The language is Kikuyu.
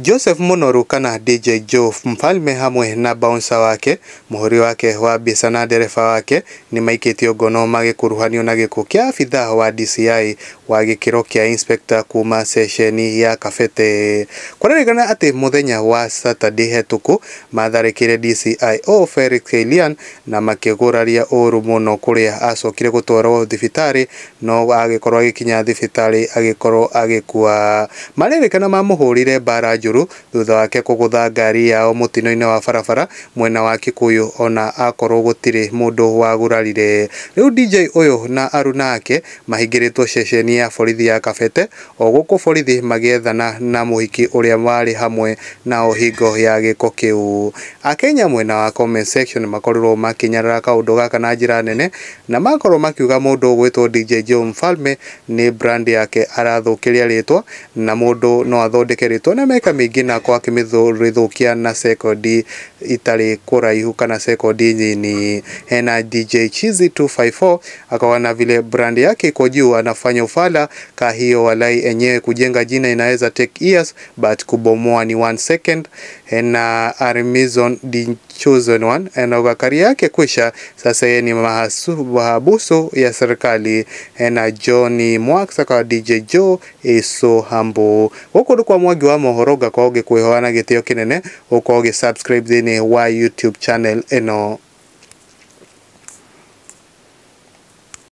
Joseph Munoru kana DJ Joe Mfalme hamwe na bouncer wake, mũhũri wake wa mbica na ndereba wake nĩmaikĩtio ngono magĩkuruhanio na gĩkuũ kĩa abithaa wa DCI wa gĩkĩro kĩa inspector kuma ceceni ya Kabete. Kũrerĩkana atĩ mũthenya wa Saturday hetũku matharĩkĩire DCIO Felix Kilian na makĩgũraria ũru mũno kũrĩa acokire gũtwarwo thibitarĩ no agĩkorwo agĩkinya thibitarĩ agĩkorwo agĩkua. Marerĩkana mamũhũrire mbara njũru thutha wake kũgũtha ngari yao mũtino-inĩ wa barabara mwena wa Kikuyu ona akorwo gũtirĩ mũndũ wagurarire. Rĩu DJ ũyũ na aruna ake mahingĩrĩtwo ceceni ya borithi ya Kabete o gũkũ borithi magĩethana na mũhiki ũrĩa warĩ hamwe nao hingo ya gĩko kĩu. Akenya mwena wa comment section makorirwo makĩnyarara kaũndũ gaka na njĩra nene na makorwo makiuga mũndũ ũgwĩtwo DJ Joe Mfalme nĩ brand yake arathũkĩria rĩtwa na mũndũ no athondeke rĩtwa na mĩaka mĩingĩ na akorwo akĩmĩrĩthũkia na sekondi itarĩ kũraihu kana sekondi nini. Hena DJ Chizi 254 akawa na vile brand yake iko juu, anafanya ufala kahiyo, walai enyewe kujenga jina inaweza take years but kubomoa ni one second. Hena Armizon the chosen one enoga kari yake kwisha, sasa yeye ni mahabusu ya serikali. Hena Johnny Mwax akawa DJ Joe is so humble. Gũkũ nĩ kwa Mwangi wa mohoro, ngakorwo ngĩkwĩhoa na gĩtĩo kĩnene ũkorwo ũgĩ subscribe thĩinĩ wa YouTube channel ĩno.